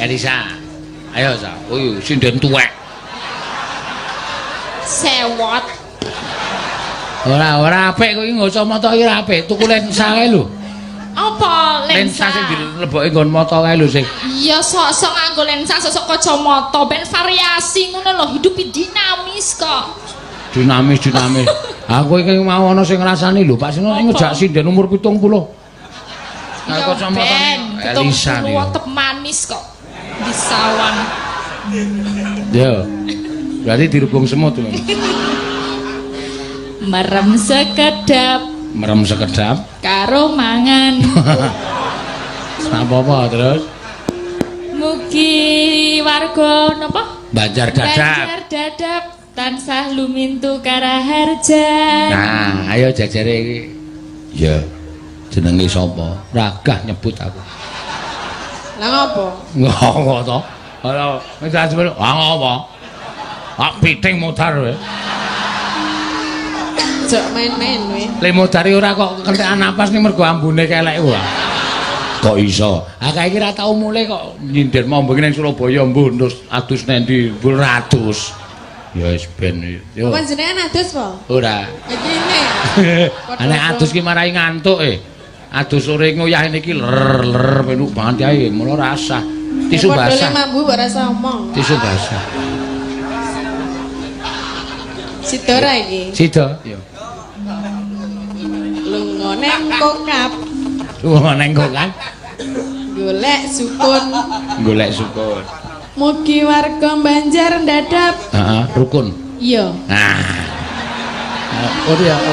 Elisa. Ayo, Sa. Oh, sinden tuwek. Sewot. Ora, ora apik kowe iki ngocok mata iki ora apik. Tuku lensa kae lho. Apa Lensa lensa? sing dilebokke nggon mata kae lho sing. Iya, sok-sok nganggo lensa, sok-sok kacamata ben variasi ngono lho, hidup dinamis kok. Dinamis, dinamis. Aku iki mau ana sing ngrasani lho, Pak Sino Apa? ngejak sinden umur 70. Nah, Ya kacamata ben, Elisa 70 nih. Tetep manis kok. Disawan. Ya. Berarti dirubung semut lho. Merem sekedap Merem sekedap. Karo mangan. Apa-apa terus? Mugi warga napa? Banjar dadap. Banjar dadap tansah lumintu karaharjan. Nah, ayo jajare iki. Ya. Jenenge sapa? Ragah nyebut aku. Lah ngopo? Ngopo to? Ora wis sebel. Ah ngopo? Ah piting modar kowe. Jok main-main kowe. Le modar ora kok kentekan napas ning mergo ambune kelek wae. Kok iso? Ah kae iki ora tau mulih kok nyindir mau ning Surabaya mbuh terus adus nendi mbuh ratus. Ya wis ben yo. Apa jenengan adus po? Ora. Iki ne. Nek adus ki marai ngantuk e. Adus sore nguyah niki ler ler penuk banget ae, mula rasah. Tisu basah. Padha mambu kok rasa omong. Tisu basah. Sida ora iki? Sida. Yo. Lunga neng kokap, Lunga neng kokap. Golek sukun. Golek sukun. Mugi warga Banjar ndadap. Heeh, rukun. Iya. Nah. Oh iya.